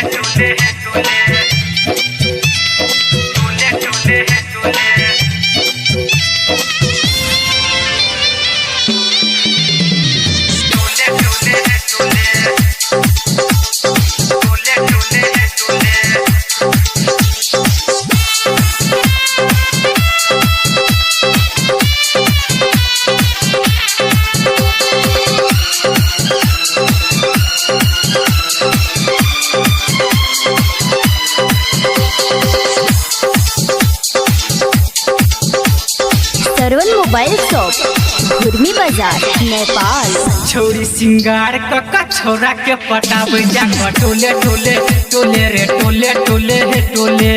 टोले टोले टोले टोले टोले। टोले टोले टोले टोले टोले टोले। सरवन मोबाइल शॉप, घुर्मी बाजार, नेपाल। छौरी सिंगार कक छौरा के पटाबै जा टोले टोले टोले रे टोले टोले हे टोले।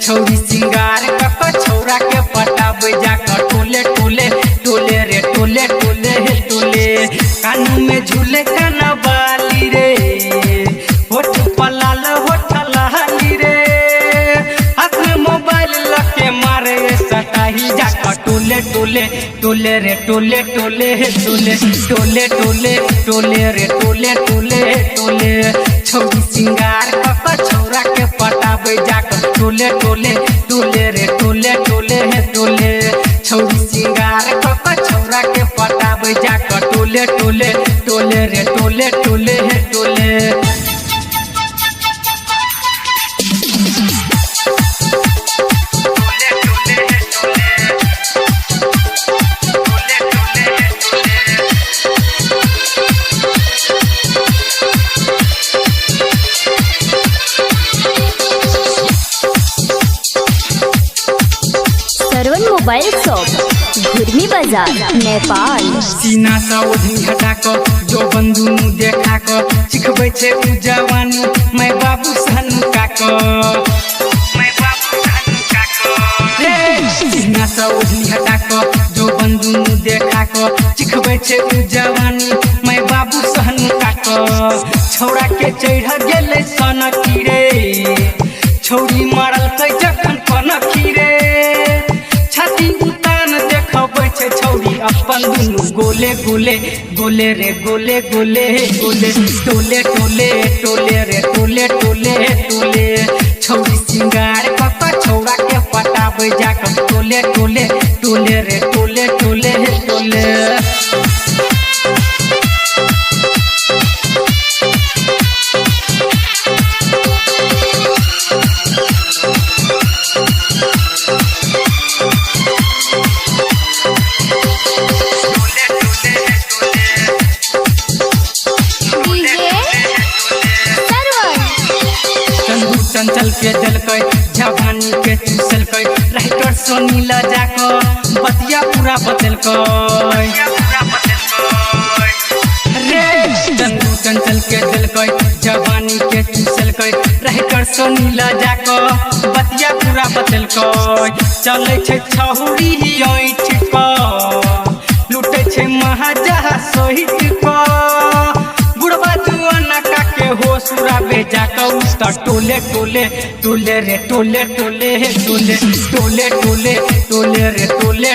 छौरी सिंगार कक छौरा के पटाबै जा टोले टोले टोले रे टोले टोले हे टोले। कानू में झूले काना बाली रे, होठ पलाल होठ लहाली रे, हाथ में मोबाइल लके मारे सटाही जा टोले टोले टोले रे टोले टोले हे टोले टोले टोले टोले रे टोले टोले हे टोले। छौरी सिंगार कक छौरा के पटाबै जा टोले टोले टोले रे टोले टोले हे टोले। छौरी सिंगार कक छौरा के पटाबै जा टोले टोले टोले रे टोले टोले हे टोले। टोले टोले टोले टोले टोले टोले। सरवन मोबाइल शॉप, घुर्मी बाजार, नेपाल। सीना सँ ओढ़नी हटा कऽ जो बंधु मुँह देखा कऽ सिखबै छै उ जवानी मैं बाबू सनु काक। मैं बाबू सानू काको। सीना सँ ओढ़नी हटा कऽ जो बंधु मुँह देखा कऽ सिखबै छै उ जवानी मैं बाबू सहनु काक। छौड़ा के चढ़ गेलै सनकी रे, छौड़ी मारलकै जखन पनखी रे, छाती उतान देखबै छै छौड़ी अपन दुनू गोले गोले गोले रे गोले गोले गोले टोले टोले टोले रे टोले टोले टोले। छौड़ी सिंगार कक छौड़ा के पटाबै जा कऽ टोले टोले टोले रे टोले टोले टोले। टोले टोले टोले डीजे सरवन। चंदू चंचल के देलकै जवानी के चूसलकै, राइटर सोनी ल जाकऽ बतिया पूरा बतेलकै। या पूरा बदलकोय। रे चंदू चंचल के देलकै जवानी के चूसलकै, राइटर सोनी ल जाकऽ बतिया पूरा बतेलकै। चलै छै छौरी ऐठ कऽ, लुटै छै महाजा सोहित कऽ, बुढ़वा जुआना काके हो सुराबे जाकऽ उतर टोले टोले टोले रे टोले टोले हे टोले टोले टोले टोले रे टोले।